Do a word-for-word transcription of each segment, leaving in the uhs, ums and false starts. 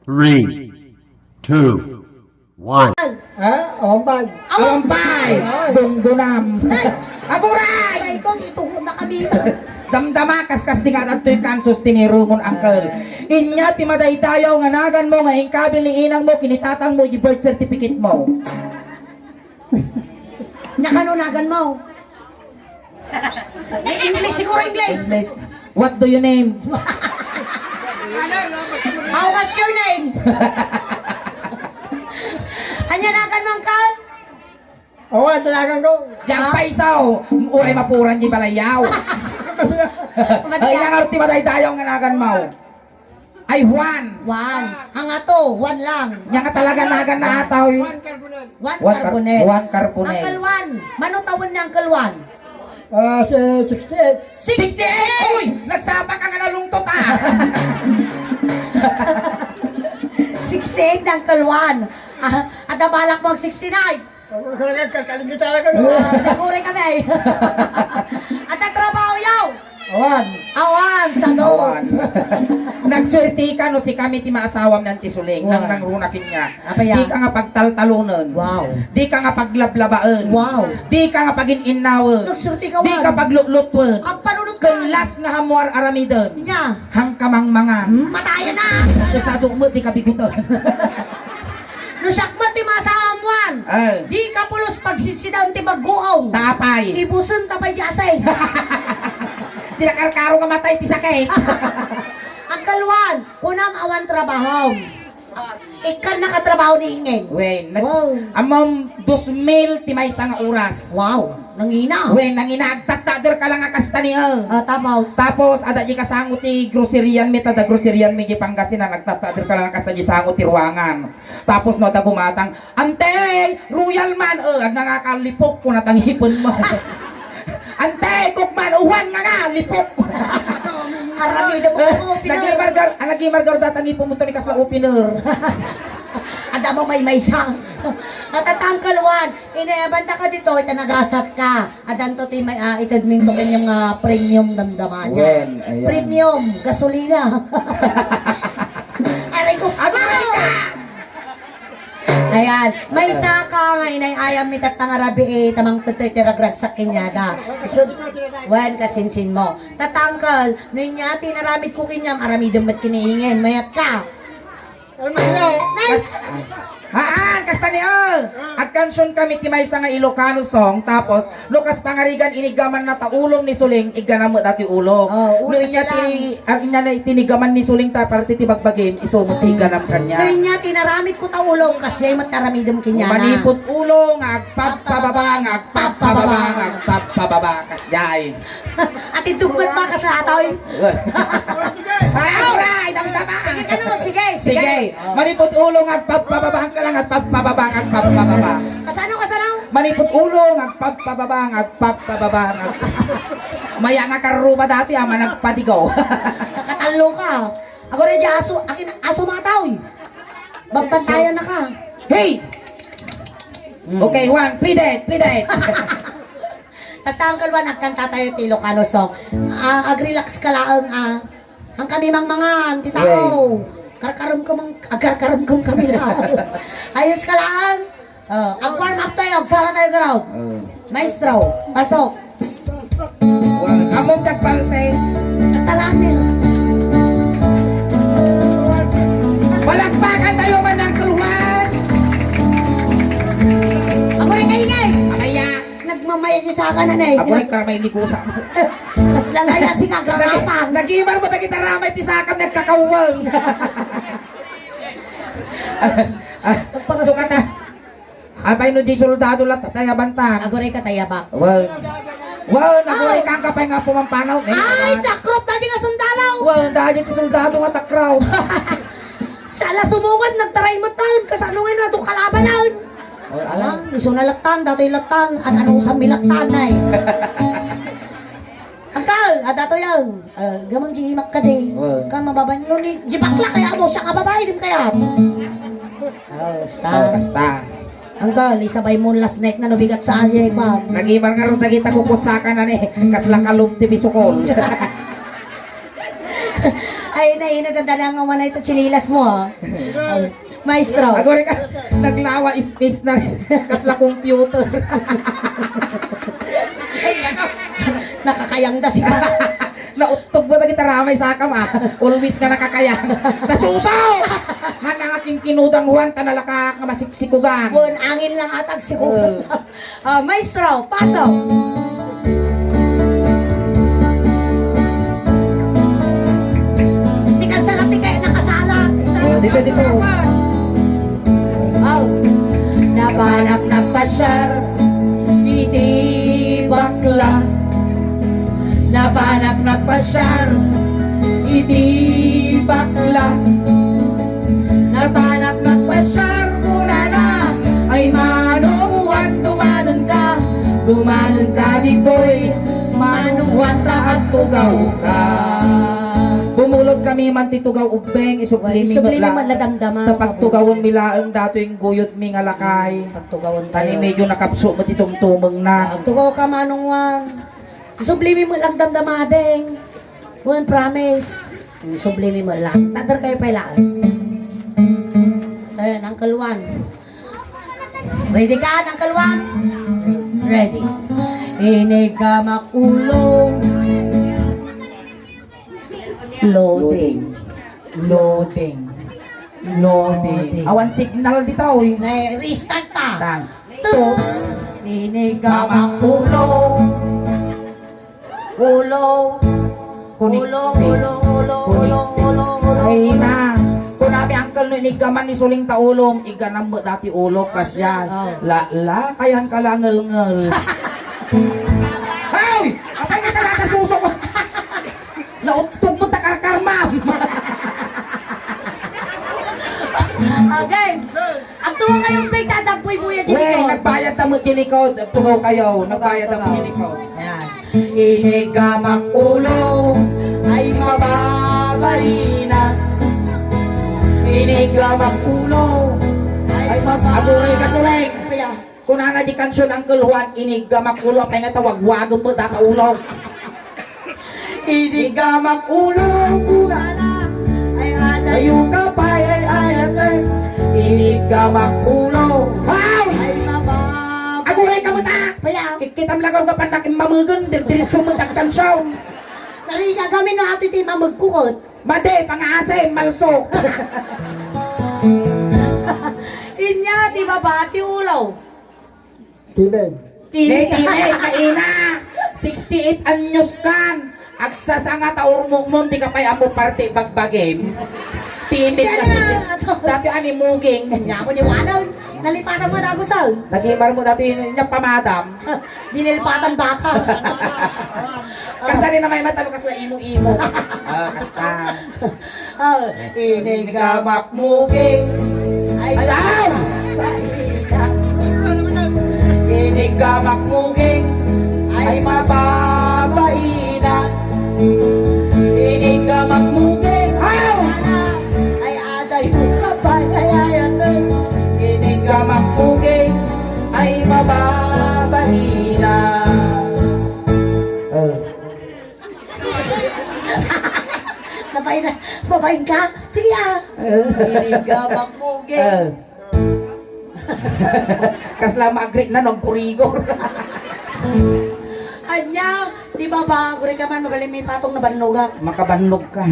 Three, two, one. Ha? Awampay. Awampay! Ay. Dungdunam. Ay. Aguray! Aray ko, ituhod na kami. Damdama, kaskas di nga adtoy kansus ti nirumon, uncle. Inya ti madaydayaw nga naganmo nga inkabil ni inangmo, kinitatangmo iti birth certificate mo. Nya kano naganmo? Eh, English siguro, English. English. What do you name? How was your name? Anya naganmo, uncle? Oo, ang dalagan ko. Diyan Ah. pa isaw. Uray mapuran di balayaw. Ay, Matigas. Nangarti madaydayaw nga naganmo. Ay, Juan. Juan. Ang ato, Juan lang. Nya nga talaga nagan na ata, oy. Juan Carbonell. Juan Juan Car-, Carbonell. Juan Carbonell. Uncle Juan. Mano tawen ni Uncle Juan? Ah, si sixty-eight. Sixty-eight! Uy! Nagsapa ka nga nalungtot, ah! Sixty-eight ni Uncle Juan. Ah, adda balak mo ag sixty-nine. Ako talaga, kalkaling gitara ka, no? Ah, naguri kami. Adda trabaho yaw. Awan. Awan, sadot. Awan. Nagsuertika no sikami ti maasawam nan ti suling, Awan. nang nangruna kaniak. Apay a? Di ka nga pagtaltalonen. Wow. Di ka nga paglablabaen. Wow. Di ka nga pagin-innawen. Nagsuertika Di ka wan. paglutlutoen. Agpanunot ka. Ken last nga ammoak aramiden. Nya. Hangkamangmangan. Hmm, matayen na. Sado met di kabigutan. No siak met ti maasawam, Juan. Ah. Di ka pulos pagsidsidaen ti bagguaw. Ta apay. Ibusen ka pay di asay. Di nakarkaro nga matay ti sakit. Uncle Juan, kunam awan trabahom. Ikkan nakatrabaho ni Ingen. Wen, nag-, Wow. ammom, dos mil ti maysa nga oras. Wow, nangina. Wen, nangina, agtattader ka lang a kasta ni, eh. Ah, tapos? Tapos, adda di kasango ti grocery-an mi, ta adda grocery-an mi di Pangasinan, agtattader ka lang a kasta di sango ti ruangan. Tapos, no, adda gumatang, "Ante, Royal man, eh, agnganga ka lipok, kuna tangipen mo." "Ante, Coke man, uwan nga nga, lipok." Aramidem mo, Eh, opener. Nag-imargar, ah, nag-imargar datang ipumuto ni kasla opener. Adda mo may maysa. At at Uncle Juan, inayabanta ka dito, ita nagasat ka. Adanto ti may, ah, ited minto kanyang, ah, premium damdama niya. Wen, ayan. Premium, gasolina. Aray ko. Agoy ka! Ayan, maysa ka nga inay-ayam mi tatta nga rabii, ta mangted ti ragragsak kaniada. So, wen, kasinsin mo. Tatangkel, no inya ti inaramid ko kaniam, aramidem met ken ni Ingen, mayat ka. Ay, Maria. Nice! Kas-, haan, kasta ni, oh. Agkansion kami ti maysa nga Ilocano song, tapos, no kas pangarigan, inigaman na ta ulom ni Suling, igganam met dati ulom. Oh, No una inya silang ti, ah, inya na ti inigaman ni Suling ta parte ti bagbagim, isu met ti igganam kaniak. No inya ti inaramid ko ta ulom, kasdiay met aramidem kaniana. Manipud ulo nga agpagpababa, nga agpagpababa, nga agpagpababa, kasdiay. Ati dugmet ba kas natoy? Ay, alright, damdama. Sige, kano, sige, sige. Sige. Oh. Manipud ulo nga agpagpababa, ka lang agpagpababa, agpagpababa. Kasano, kasano? Manipud ulo nga agpagpababa, agpagpababa, agpag-, Maya nga karruba dati, ama, nagpadigaw. Nakatallo ka. Aguray di aso, akin aso mataw, eh. Babbantayan na ka. Hey! Mm. Okay, Juan, pre-date, pre-date. Tatangkel, Juan, agkanta tayo ti Ilocano song. Ah, ag-relax ka laeng, ah. Ang kami mangmangan, ti tao. Right. Karkarumkum, agkarkarumkum kami na. Ayos ka laeng. Oh, ag-warm up tayo, agsala tayo, garaw. Oh. Maestro, pasok. Among tagpalse. Kasalanan. Palakpakan tayo man ng kuluhan. Aguray kaingay. Makaya. Nagmamaya di sa akin, anay. Aguray ka may ligusa. Mas lalaya si kagrarapan. Nag-, nag-imar mo, nagitaramay ti sakam, nagkakawang. Ah, ah, Pagpakas- sukata. Apay no di soldado la, tatayabantan. Aguray ka tayabak. Well, well, naguray ka, ang kapay nga pumampanaw. Ay, takrop dati nga sundalo. Well, dati ti soldado nga takraw. Sala sumungad, nagtaray mo taon, kasano nga na, itong kalabanan. Oh, ala. Ah, iso na latan, datoy latan, at anong sa milatan ay. Angkal, ah, dato yan. Ah, gamang di imak ka di. Oh. Ka mababay. No, ni, di bakla kaya mo siya nga babae, di mo kaya. Oh, basta. Oh, basta. Angkal, isabay mo last night na, no, bigat sa aye, pa. Nag-ibar nga ron, nagita ko kutsakan na ni. Kasla kalub ti bisukol. Ay, nainat ang dala nga manay ta tsinelas mo, ha? Ay, maestro. Agori ka, naglawa, space na rin. Kasla computer. Nakakayang da si Nautog mo dagiti ramay sakam, ah. Always nga nakakayang. Tasuso! Hana nga kinkinudang Juan, ta nalaka nga masiksikugan. Wen, angin lang atag sikugan. Eh. Ah, maestro, pasok. Si Kansala ti kaya nakasala. Dito, dito. Oh. Napanak nagpasiar iti bakla. Napanak nagpasiar iti bakla. Napanak nagpasiar, kunana, ay Manong Juan, dumanenka, dumanenka ditoy, Manong Juan, ta agtugawka. Bumulod kami man ti tugaw ubbeng, isublimi Isublimi met la-, met la damdama. Ta pagtugawen mi laeng datoy guyod mi nga lakay. Pagtugawen tayo. Tani medyo nakapso met ti tumtumeng na. Agtugaw ka, Manong Juan. Sublimi met lang damdama, deng. Wen, promise. Sublimi met lang. Tader kayo pay laeng. Ayan, Uncle Juan. Ready ka, Uncle Juan? Ready. Inigamak ulo. Loading. Loading. Loading. Awan signal dita, oy. Ne, restart ta. Tan. Tu. Inigamak ulo. Ulo. Connected. Ulo, ulo, ulo, ulo, Connected. Ulo, ulo. Ay na. Kunami, uncle, no inigaman ni suling ta ulom, iganam met dati ulo, kasyan. Oh. La, la, kayan ka la ngelngel. Hoy! Apay nga talaga susok? Nauttog mo ta karkarmam. Again. Agtugaw kayo, Peg, ta dagpoy buya, Jericho. Wey, nagbayad ta mo, Jericho. Agtugaw kayo. Nagbayad ta mo, Jericho. Ayan. Inigamak ulo ay mababaina. Inigamak ulo ay maba- Aguray ka, Suleng. Kaya, Kunana di kansion, Uncle Juan, inigamak ulo, apay nga tawagwagem met data ulo. Inigamak ulo, kunana. Ay, aday. Ayo ka pay, ay, ay, ay. Inigamak ulo. Wow! Ay, mababa. Aguray ka met, ah! Paya. Kikkitam lagaw ka pandak mamegen, dir-, diretso met agkansion. Narigat kami no ato iti mamegko ket. Madi, pangaasim, malsok. Inya, ti baba, ti ulo. Timing. Timing. Ne, timing, kaina. Sixty-eight anyos kan. Agsasanga ta urmukmon, di ka pay ammo parte bagbagim. Timing kasi. Dati ani muging. Kanya mo ni Wanang. Nalipatan mo na ako, saan? Nagimar mo dati niya pamadam. Dinilpatan baka. Kasta rin na may mata, no, kasla imo-imo. Ah, kasta. Ah, inigamak muging. Ay, Ayaw! Inigamak muging. Ay, mababaina. Inigamak muging. Ayaw! Ay, aday mo ka pa, ay, ay, ay. Inigamak muging. Ay, mababaina. Oh. Napain, napain ka? Sige, ah. Inigamak muging. Oh. Kasla maagri na, nagkurigor. Anya, di ba ba, guri ka man, mabalin may patong na bannogak. Makabannog ka.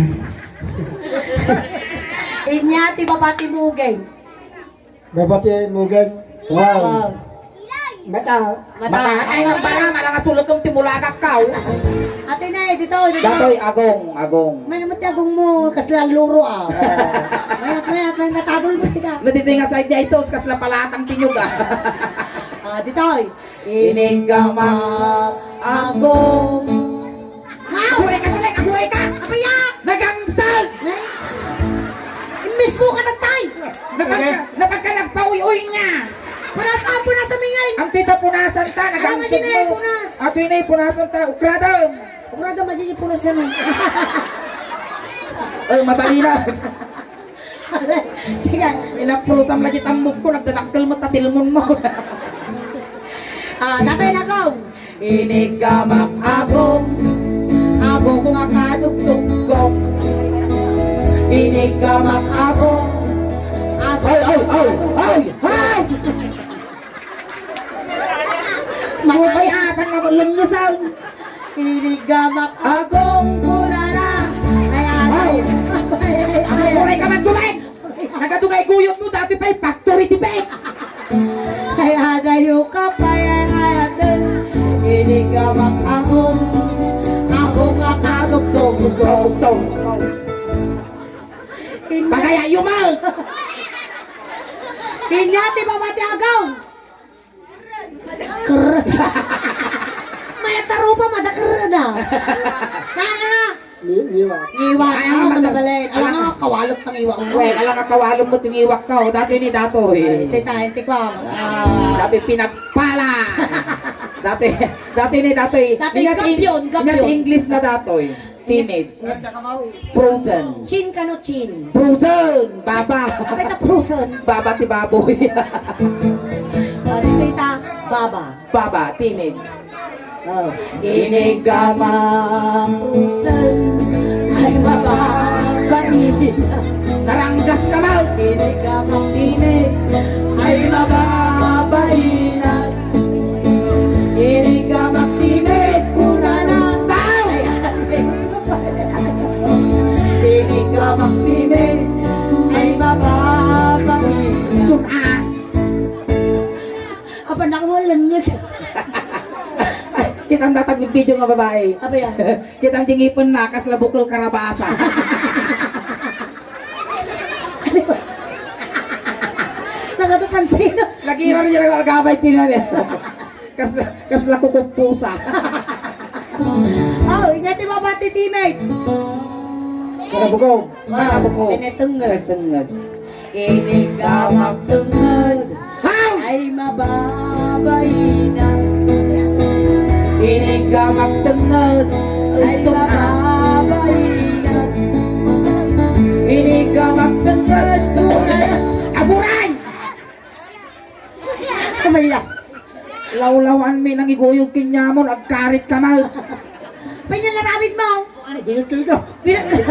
Inya, ti baba ti muging. Baba ti muging. Wow. Wow. Mata. Mata. Mata. Ay, nagbara, malanga sulukam ti mulagak ka, oh. Ate na, eh, dito, dito. Datoy, agong, agong. May amat agong mo, kasla luro, ah. Mayat, mayat, may natadol mo sika. Na dito nga side niya, isos, kasla palatang tinyog, ah. Ah, dito, eh. Inigamak agong. Aguray ka, Sulek! Aguray ka! Apaya! Nagangsag! Eh? Imbis mo ka, tatay! Napagka, napagka nagpauy-uy nga! Punas, ah, punas sa mingay! Ang tita punasan ta, nagangsag mo! Punas! Ato yun ay punasan ta, ukrada! Ukrada, majiji punas yan eh! Eh, mabali na! Sige. Inaprusam lagi tammok ko, nagdadakkel mo, tatilmon mo. Ah, tatay na ko. Inigamak agong, agong nga kadugtugkong. Iniggamak ako. Ay, ay, ay, ay, ay! Matay. Matay, akan na lengesan. Iniggamak akong kunana. Ay, ay, ay, ay, ay. Uray ka man, Sulay! Nagadu nga iguyod mo, dati pay factory defect. Ay, adayo ka pay, ay, ay, adayo. Iniggamak akong, akong akatugtog. Tugtog. Inya- Pagaya, yumal! Inya ti mamati agaw. Ker-, may atarupa, madaker na. Nana na. Ni-, ngiwak. Ngiwak. Ay, ano ang ka mata-, mabalin? Alam alam mo, kawalot ng iwak mo. Well, alam ka, kawalot mo itong iwak ka, oh. Dati ni Dato, eh. Ay, tita, hindi ko, ah. Dati pinagpala. Dati, dati ni Dato, eh. Dati Ingat gabyon, in-, gabyon. Ingat English na Dato, eh. Timid. Frozen. Chin kano chin? Frozen! Baba! Apay ta frozen? Baba ti baboy. O, dito ita, baba. Baba, timid. O. Iniggamak frozen, ay mababa ina. Naranggas ka, Mau! Iniggamak timid, ay mababa ina. Iniggamak timid, kunana. Tao! Ay, iniggamak timid, ay mababa ina. Tun-a. Apan ako, lenges. Kitang datag video nga babae. Apa yan? Kitang di ngipin na, kasla bukol karabasa. Ano ba? Nakatupansin. Lagi ko rin yung nagkabay tinan eh. Kas, kasla kukupusa. O, inya ti mabati, teammate. Para bukong. Para bukong. Tinetenged. Tinetenged. Iniggamak tenged. How? Ay mababa ina. Iniggamak tenged. Ay mababa ina. Iniggamak tenged. Aguray! Kamay lang. Lawlawan mi nangiguyog ken ni amon, agkarit ka man. Panyalaramid mo. Ano, binigay ko? Binigay.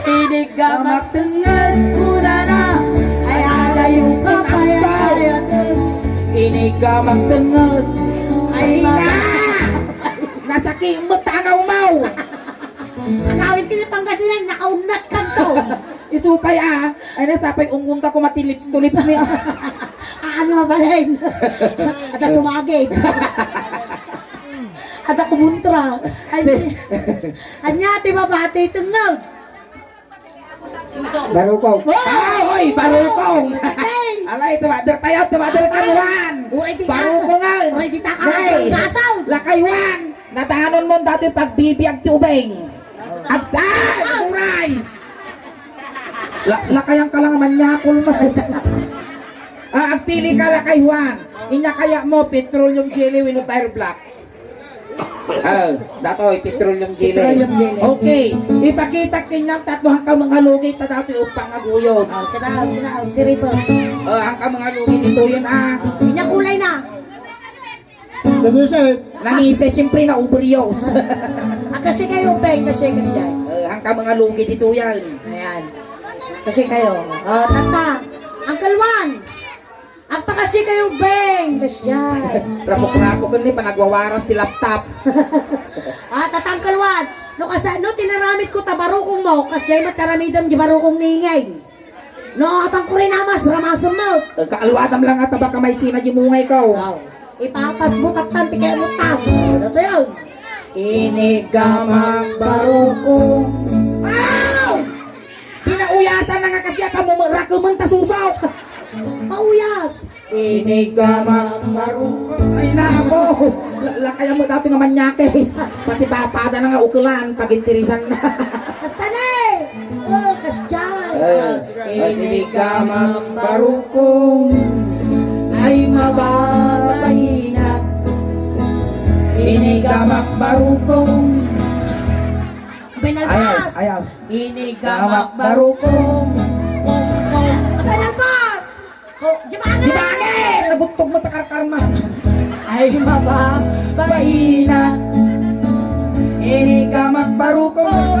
Iniggamak tenged, kunana. Ay, adayo ka pay, ay, adayo. Iniggamak tenged. Ay, mama. Nasakit mo, tangaw mo. Agawid ti Pangasinan, nakaunat kanto. Isu pay, a. Ay, na, sapay ungungda ko mati lips to lips ni, a. A, ano, mabalin? Ada sumagid. Ada kumuntra. Ay, si-, anya, ti mabati, tenged. Barukong. Wow! A, oy, barukong. Galing. Alay, tumader tayo, tumader ka, Juan. Uray, di ka. Barukong nga. Uray, di ta ka. Hey. Gasaw. Lakay, Juan. Nadanon mo dati pagbibiag ti ubing. Ag-, ah! Uray! La-, lakayan ka lang, manyakol mo. Ah, agpili ka, lakay Juan. Inya kaya mo, petroleum jelly wenno Fire Black? Ah, datoy, petroleum jelly. Petroleum jelly. Okay, ipakita kanyang tatlo hangka mga lugi, ta datoy upang aguyod. Ah, kita, kita, siripa. Ah, hangka mga lugi dito yun, ah. Ah, inya kulay na. Nangisit. Nangisit, siyempre, na ubrios. Ah, kasi kayo, Peng, kasi, kasi. Eh, hangka mga lugi dito yan. Ayan. Kasi kayo. Oh, tata. Uncle Juan. Agpakasi kayo, Beng. Kasi dyan. Rapok-rapok ni panagwawaras ti laptop. Ah, tata, Uncle Juan. No, kasa-, no, tinaramid ko ta barukong mo, kasi dyan mataramidam di barukong ni Ingay. No, apang kurinamas, ramasem met. Kaalwadam lang nga tabak kamay sina di mungay ko. Aw. Ipapas mo tattan ti kaya mo tan. Ano to yun? Inigamak barukong. Aw! Pinauyasan na nga kasi aka mo rakemen ta suso. Pauyas. Inigamak barukong. Ay, nako. La-, lakaya mo dati nga manyakis. Pati papada na nga ukelan, pagintirisan na. Hasta na eh. Oh, kasdiay. Eh, inigamak barukong. Ay, mababaina. Inigamak barukong. Penalpas. Ayos, ayos. Inigamak barukong. Kong, kong. Penalpas. Ko, jebangin! Jebangin! Nabugtog mo ta karkarma. Ay, mababaina. Inigamak barukong.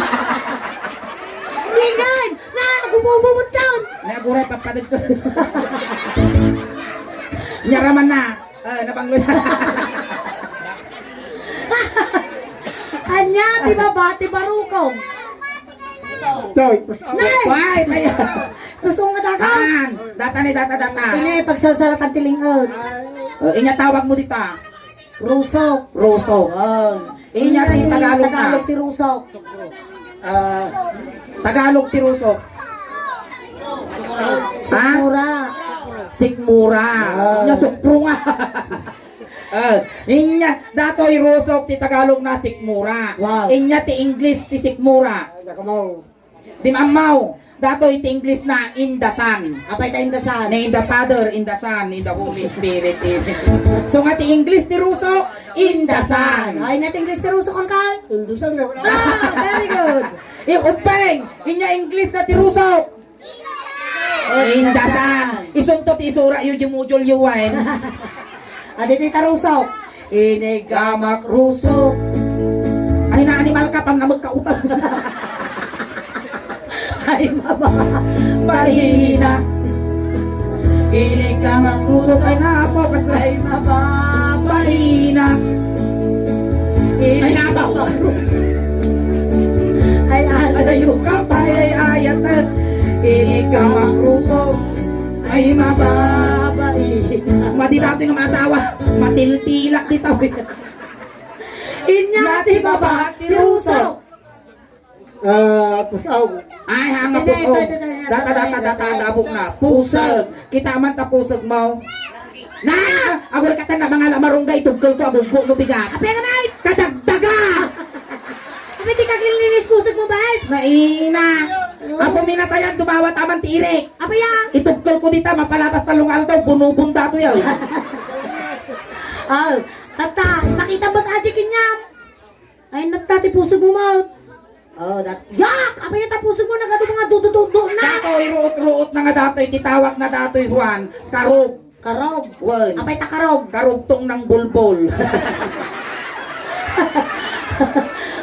Ingay! Na, gumubo mo taon! May aguray, papadagkos. Nyaraman na. Ah, nabanglo na. Anya, ti baba, ti barukong. Toy, puso. Nay! Ay, ay. Puso nga dagas. Saan? Data ni data, data. Ini, pagsalsalatan ti ling-ed. Oh, inya tawag mo dita. Rusok. Rusok. Oh. Inya ti Tagalog na. Tagalog ti rusok. Ah, Tagalog ti rusok. Sikmura. Sikmura. Ah. Inya sukpro nga. Ah, inya, datoy rusok ti Tagalog na sikmura. Wow. Inya ti English ti sikmura. Ay, nakamaw. Di maammaw, datoy ti English na in the Son. Apay ta in the Son? Na in the Father, in the Son, in the Holy Spirit. Amen. So nga ti English ti rusok, in the Son. Ay, nga ti English ti rusok, Angkal? Indusan na. Ah, very good. Eh, ubbeng, inya English na ti rusok. Oh, in the Son. Isunto ti isura yu, jumujol yu, wine. Adi ti tarusok. Inigamak rusok. Ay, na animal ka, pang namagkautan. Ay, mama. Balina. Inigamak rusok. Ay, na, focus na. Ay, mababalina. Ay, na, focus. Ay, ay. Adayo ka, pay, ay, ayat. Inigamak rusok. Ay, mababalina. Madi datoy nga maasawa. Matiltilak dita. Inya ti baba, ti rusok. Ah, pusaw. Ay, hanga. Ito na, pusaw. Ito, ito, ito, ito, ito, ito. Data, data, data, data, abok na. Pusag. Kita man ta pusag mo. Na! Agor ka ta na mga lamarungga, itugkol ko, abuggo, no bigat. Apay nga, Nay? Kadagdaga! Apay, di ka glilinis pusag mo, bes? Naina. Oh. Apo minatayan, dumawa taman ti irik. Apay, ah? Itugkol ko dita, mapalabas talong aldaw, bunubun dato yan. Ah, tata, ipakita mo ta, Adi Kinyam. Ay, natta ti pusag mo, Maut. Oh, dat-, yak! Apay nga ta pusag mo, nagadu mga dudududu na. Datoy, ruot-ruot na nga datoy, ti tawag na datoy, Juan, karog. Karog. Wen. Apay ta karog? Karugtong ng bulbol.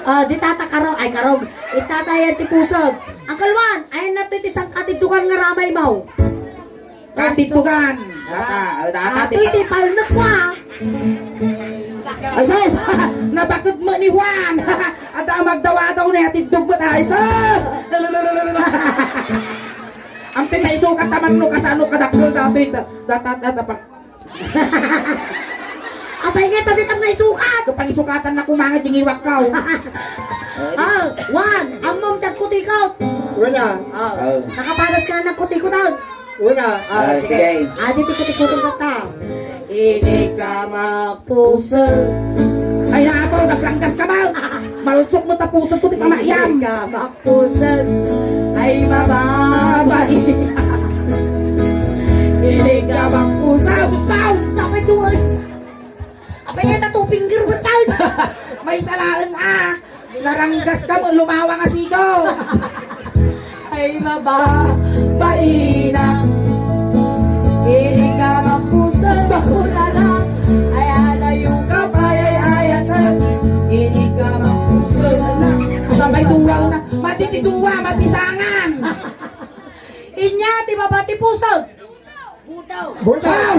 Ah, di tata karog. Ay, karog. Itata yan ti pusag. Uncle Juan, ayan na to iti sangkatiddukan nga ramay mo. Katiddugan. Data, data, atoy ti palnek ko, ah. Ay, sus! Nabaked mo ni Juan! Adda magdawadaw ni atiddog mo, ay, sus! Ang tita isukat taman no kasano kadakkel datoy, da-, data, data, pag- Apay nga, tadi tam nga isukat! Kapag isukatan na kumanga, jingiwak ka, oh. Ah, Juan, ammom ti agkutikot. Wala. Ah, nakapadas ka nagkutikot, ah. Una. Ah, ah, sige, sige. Adi ti kutikutong kata. Ini ka mapusag. Ay, naapaw, nagranggas ka, Mal. Malsok mo ta pusag ko, ti pamayam. Ini ka mapusag. Ay, mababay. Ini ka mapusag. Gustaw! Sapay tuwag. Apay nga ta two finger mo tayo. May salaen, ah. Naranggas ka mo, lumawa nga sigaw. Ay, mababaina. Ini ka mapusag, bakurara. Ay, alayo ka, payay-ayatan. Ini ka mapusag. Sabay duwa na. Matitiduwa, mapisangan. Inya Ti baba ti pusag. Butaw. Butaw.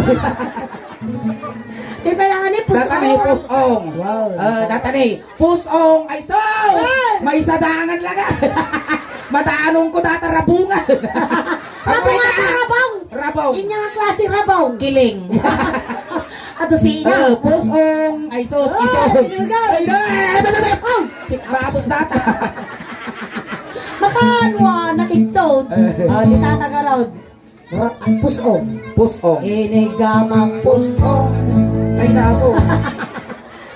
Ti pay lang ni pusong. Data ni pusong. Wow. Eh, data ni pusong. Ay, sus! Ay! May sadangan lang, ah. Mataanong ko data rabungan. Rabong ata, rabong. Rabong. Inya nga klase rabong. Kiling. Ato si ina. Eh, pusong. Ay, sus, ay, isong. Ay, ay, ay, ay, ay, ay. Oh! Si babot data. Makaano, ah, nakigtot. Eh. Ah, di tatagarod. Ra-, pusong. Pusong. Inigamak pusong. Ay, nako.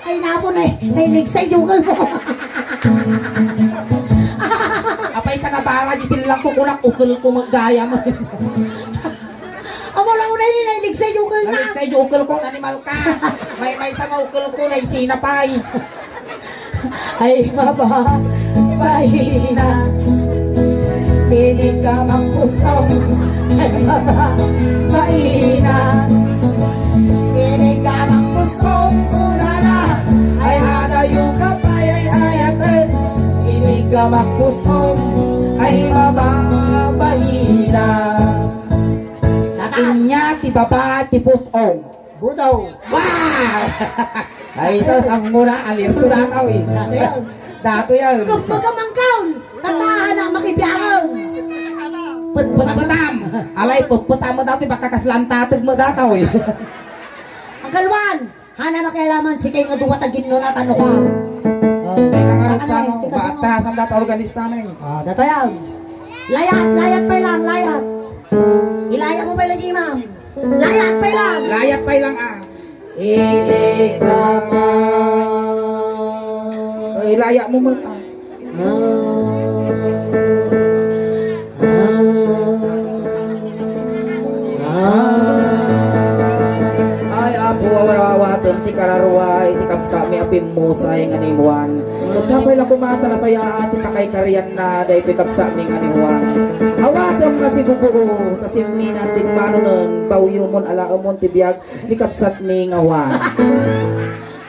Ay, nako, na, nailigsa yung ugal mo. Apay ka na, bara, di silang kukunak, ukol ko maggayam. Amo lang una ini, nailigsa yung ugal na. Nailigsa yung ugal ko, animal ka. May, may sa nga ukol ko, na isinapay. Ay, mababa, bahina. Piling ka magpusong. Ay, mababa, bahina. Piling ka magpusong, kunana. Ay, adayo ka pa, ay, ay, aten. Piling ka magpusong. Ay, mababa, bahina. Inya ti baba ti pusong. Butaw. Wow! Ay, sus, ang mura, alir ko dataw, eh. Dato yan. Dato yan. Kumbaga mangkaon, tatahan ang makibiyaran. Putputam. Alay, putputam mo dati, baka kaslantatag mo dataw, eh. Ang kalwan, hana makialaman si kay nga duwa ta ginno na tano ka. Oh, teka nga, Roxano, teka, sino? Atrasan data organista na, eh. Ah, dato yan. Layat, layat pa lang, layat. Ilaya mo pa lang, Jimam. Layat pay lang. Layat pay lang, ah. Iligama. Ay, laya mo man, ah. Ah. Ah. Ah. Ay, Apo, awarawatem ti kararua iti kabsatmi a pimmusay nga ni Juan. Ket sapay la koma ta nasayaat ti pakaykarianna daytoy kabsatmi nga ni Juan. Awatem nga siguguo, ta simminan, timmanonen, bawyomon, alaemon ti biag ni kabsatmi nga Juan.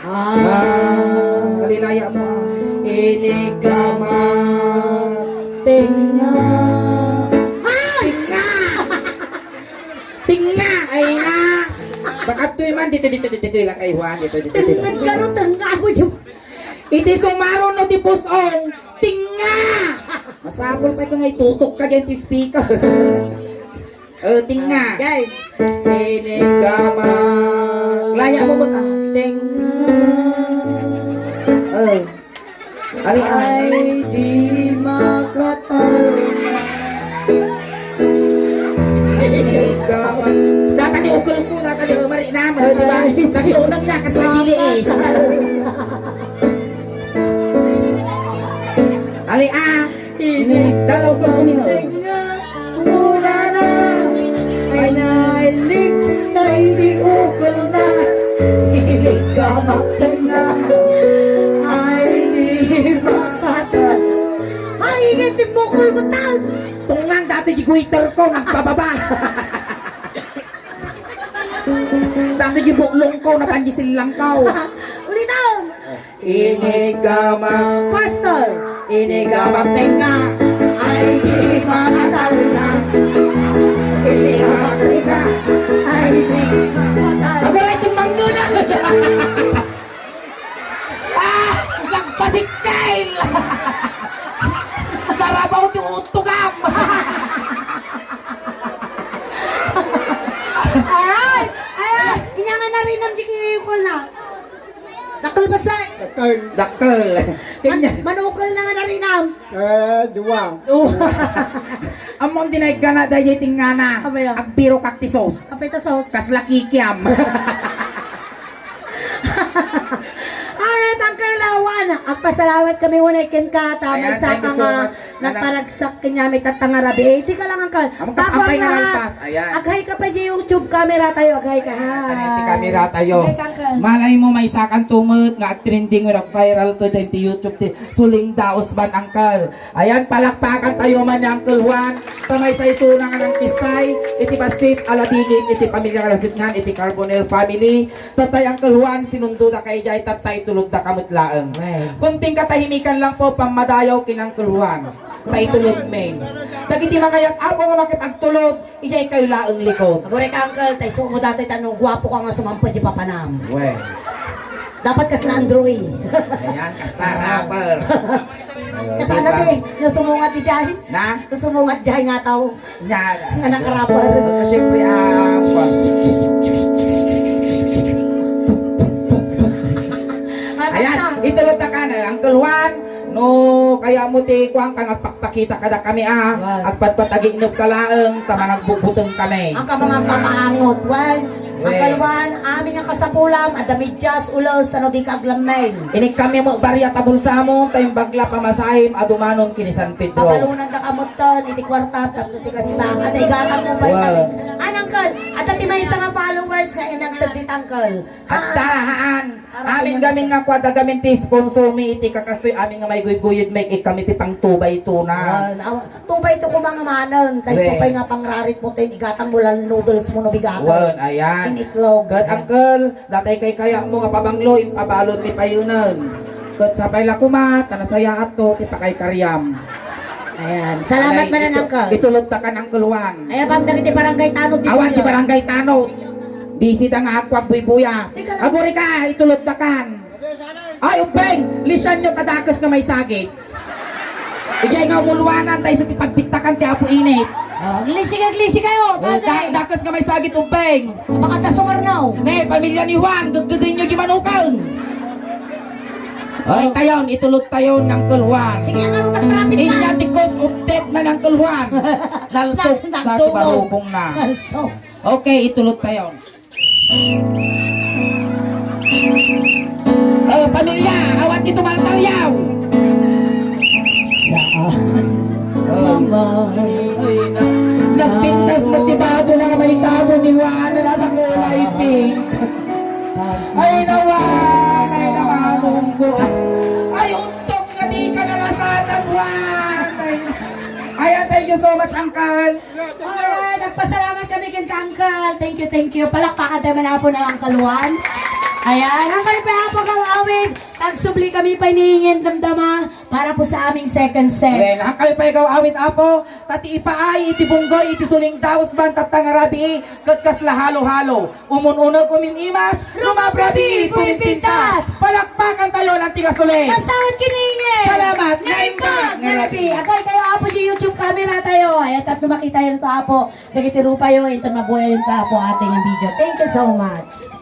Ah. Ah, kalilaya mo, ah. Inigamat. Tenga. Ay! Tenga! Tenga! Ay na! Baka to'y man, dito, dito, dito, dito, lang kay Juan, dito, dito, dito. Tengad ka, no? Tenga mo yung Iti sumaron no ti pus-ong, tinga! Masapul pay ka nga itutok ka dyan ti speaker. Eh, tinga. Okay. Inigama. Laya mo ba ta? Tinga. Eh. Ari, ah. Ay, di makatalna. Data ni ukol ko, data ni umari naman, di ba? Ay. Nagtuunag na, kasi nagiliis. Ali, ah. Ini, dalaw ko ni, oh. Mura na, ay nailig sa hindi ukol na. Ilig ka magtanda, ay di makatan. Ay, ingay ti bukol mo, tao! Tungang dati di guiter ko, nagpababa. Dati di buklong ko, napandisil lang ko. Ulitan! Inigama. Pastor! Inigama tenga. Ay, di makatalna. Inigama tenga. Ay, di makatalna. Aguray, tumbang yun, ah! Ah! Nagpasikkail! Narabaw ti utugam! Aray! Aray! Inya nga narinam di kiyukol na. Dakkel basay. Dakkel. Dakkel. Man-, manukol na nga narinam. Eh, dua. Dua. Ammon di naigana dayjay tingana. Abay, ah. Agbirok ak ti sos. Apay ta sos? Kasla kikiam. Alright, Uncle Lawan. Agpasalamat kami unay kenka ta. Ayan, maysa ka nga nagparagsak kaniami tatta nga rabii. Iti ka lang, Uncle. Amo ka apay nga nalpas. Ayan. Ag-hi ka pa di YouTube camera tayo. Ag-hi ka, ha? Ayan, iti camera tayo. Ag-hi ka, Uncle. Malay mo, maysa kanto met nga agtrending wenno agviral to dayta iti YouTube ti Suling Daos Band, Uncle. Ayan, palakpakan tayo man ni Uncle Juan. Ta maysa isuna nga nangkissay iti bassit a ladingit iti pamilia nga nasidngan iti Carbonell family. Tatay Uncle Juan, sinundoda ka idiay, tatay tulodda ka met laeng. Amen. Kunting katahimikan lang po, pammadayaw ken Uncle Juan. Paitulodmi. Dagiti mangayat, Apo, nga makipagtulod, idiay kayo laeng likod. Agurayka, uncle, tay sumo datoy ta no guapoka nga sumamped di papanam. We. Dapat kasla Andrew eh. Ayan, kasta rapper. Kasano diba? Di, no sumungat di jay? Na? No sumungat jay nga tao. Nya, nga nakarapper. Siyempre, ah, pa- Ayan, itulod ta kan, eh, Uncle Juan, no, kayatmo ti kuan ka nga pakpakita kadakami, ah, Juan. Agpatpataginep ka laeng, ta managbugbuteng kami. Ang ka mga papaangot, Juan. Uncle Juan, amin nga kasapulam, adda medias, ulos, tano di ka aglammeng. Inikami mo, barya ta bulsamo, ta imbag la pamasahim, adumanon kini San Pedro. Pabalunan da kamutten, iti kuarta, tapno ti kasta. Adda igatang mo, Juan. Vitamins. Ah, uncle, adda ti maysa nga followers nga inangted dit uncle. Adda, haan. Amin gamin nga kuada gamin ti sponsor mi iti kakastoy amin nga maiguyguyod mi ikkami ti pangtubay tuna. Wan, aw, tubay to koma nga manen, kay Wen. Supay nga pangrarit mo, tay igatang mo lang noodles mo no bigatang. Wan, ayan. Initlog. Ket, uncle, datay kay kaya mo nga pabanglo, impabalon mi payunen. Ket sapay la koma, ta nasayaat to, ti pakaykariam. Ayan. Salamat. Ay, manen, ito-, uncle. Itulod ta kan Uncle Juan. Ay, abang dagiti barangay tanod, di Awan ti kuya. Barangay tanod. Busy da nga ako agbuybuya. Teka lang. Agurayka, itulod ta kan. Ay, ubbeng! Lisan nyo, tadakes nga maysagit. Idiay nga umuluanan, ta isu ti pagbittakan ti Apo Init. Oh, aglisi, aglisi kayo, oh, tatay. Da-, dakes nga maysagit, ubbeng. Makata sumarnaw. Ne, pamilya ni Juan, gaggadin nyo di manukan. Ay, tayon, itulod tayon, Uncle Juan. Sige, ang ano, tag-traffic na. Inya ti cause of death na, Uncle Juan. Nalsok na, na, ti nagdumo. Barukong na. Nalsok. Okay, itulod tayon. Oh, pamilya, awan ti tumaltalyaw. Saan? Oh. Ay, na, nagpintas na ti bado na nga maitabo ni Juan, na nasa kulay pink. Ay, nawan, ay, namanong ko. Ay, untok nga di ka nalasatan, Juan. Ay, ay, thank you so much, Uncle. Alright, nagpasalamat kami ken ka, Uncle. Thank you, thank you. Palakpakan tayo man, Apo, ng Uncle Juan. Ayan, ang kayo pa, Apo, kang awit. Tagsubli kami pa iniingin damdama para po sa aming second set. Ayan, ang kayo pa, ikaw, awit, Apo. Tati ipaay, iti bunggoy, iti suling daos, ban, tatta nga rabii, ket kasla halo-halo. Umun-uneg umim-imas, rumabrabii, pumimpintas. Palakpakan tayo ng tigas ulit. Basta awit kiniingin. Salamat. Naimbag nga rabii. Agay kayo, Apo, di YouTube camera tayo. Ay, tapno makita yun to, Apo. Dagiti rupayo, inton mabuhay yun to, Apo, ating video. Thank you so much.